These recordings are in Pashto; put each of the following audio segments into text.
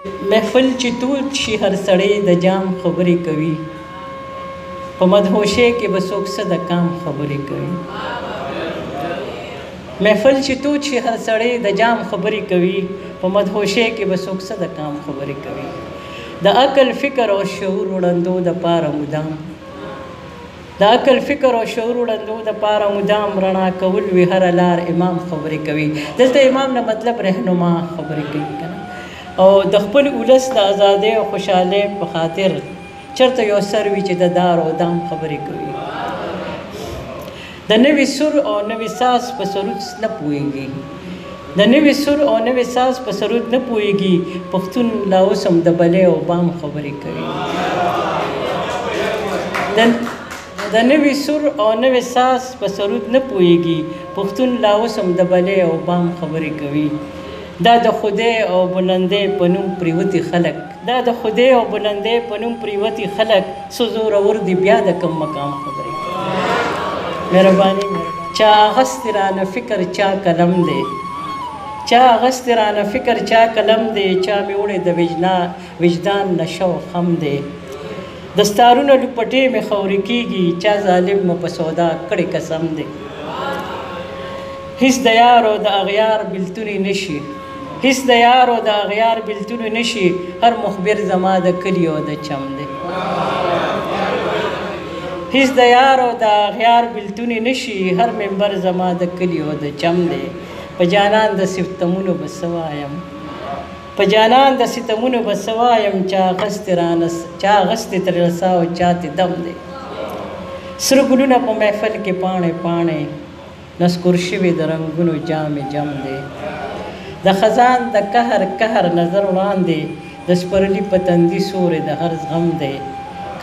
محفل چې تود شي هر سړی د جام خبرې کوي، په مدهوشۍ کې به څوک څه د کام خبرې کوي. محفل چې تود شي هر سړی د جام خبرې کوي، په مدهوشۍ کې به څوک څه د کام خبرې کوي. د عقل فکر او شعور وړندو د پاره مدام، د عقل فکر او شعور وړندو د پاره مدام رڼا کول وي هره لار امام خبرې کوي. دلته امام نه مطلب رهنما خبرې کوي کنه. او د خپل ولس د ازادۍ او خوشحالۍ په خاطر چرته یو سر وي چې د دار او دام خبرې کوي. د نوي سر او نوي ساز په سرود نه پوهېږي، د نوي سر او نوي ساز په سرود نه پوهېږي، پښتون لا اوس هم د بلې او بام خبرې کوي. د نوي سر او نوي ساز په سرود نه پوهېږي، پښتون لا اوس هم د بلې او بام خبرې کوي. دا د خدای او بلندۍ په نوم پریوتي خلک، دا د خدای او بلندۍ په نوم پریوتي خلک څه زورور دي بیا د کوم مقام خبرې کوي. مهرباني. چا اخیستې رانه فکر چا قلم دی، چا اخیستې رانه فکر چا قلم دی، چا مې وړی د وجدان نشه او خم دی. دستارونه لوپټې مې خاورې کېږي، چا ظالم مو په سودا کړې قسم دی. هیڅ د یار او د اغیار بېلتونې نه شي، هیڅ د یار او د اغیار بېلتونې نه شي، هر مخبر زما د کلي او د چم دی. هیڅ د یار او د اغیار بېلتونې نه شي، هر ممبر زما د کلي او د چم دی. په جانان د ستمونو به څه وایم، په جانان د ستمونو به څه وایم، چا اخیستې رانه چا اخیستې ترې ساه او چا ترې دم دی. سره ګلونه په محفل کې پاڼې پاڼې نسکور شوي د رنګونو جامې جم دی. د خزان د قهر قهر نظر وړاندې د سپرلي په تندي سورې د هر زغم دی.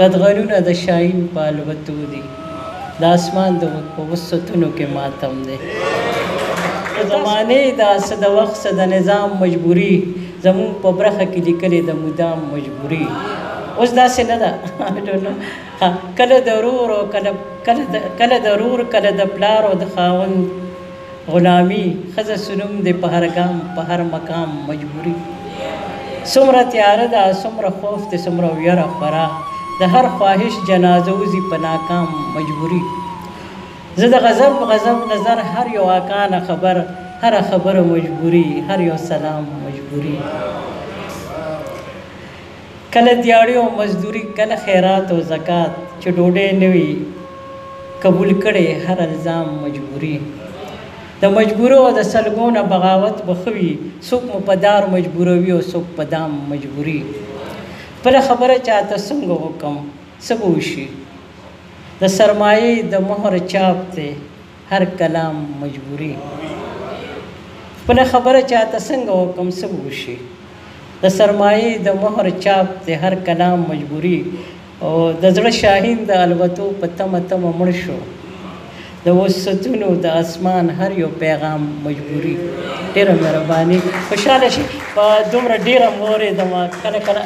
قدغنونه د شاهین په الوتو دي، د اسمان د په وسعتونو کې ماتم دی. زمانې دا څه د وخت څه د نظام مجبوري، زموږ په برخه کې لیکلې د مدام مجبوري. اوس داسې نه ده، کله د ورور او کله کله د ورور کله د پلار او د خاوند غلامي، ښځه سنوم دی په هر ګام په هر مقام مجبوري. څومره تیاره ده څومره خوف دی څومره ویره خوره، د هر خواهش جنازه وځي په ناکام مجبوري. زه د غضب غضب نظر هر یو آقا نه خبر، هره خبره مجبوري هر یو سلام مجبوري. کله دیاړي او مزدوري کله خیرات او زکات، چې ډوډۍ نه وي قبول کړي هر الزام مجبوري. د مجبورو او د سلګو نه بغاوت به ښه وي، څوک مو په دار مجبوروي او څوک په دام مجبوري. خپله خبره چاته څنګه وکړم څه به وشي، د سرمایې د مهر چاپ دی هر کلام مجبوري. خپله خبره چاته څنګه وکړم څه به وشي، د سرمایې د مهر چاپ دی هر کلام مجبوري. او د زړه شاهین د الوتو په تمه تمه مړ شو، د وسعتونو د اسمان هر یو پیغام مجبوري. ډېره مهرباني، خوشحاله شي په دومره ډېره مو اورېدم. کله کله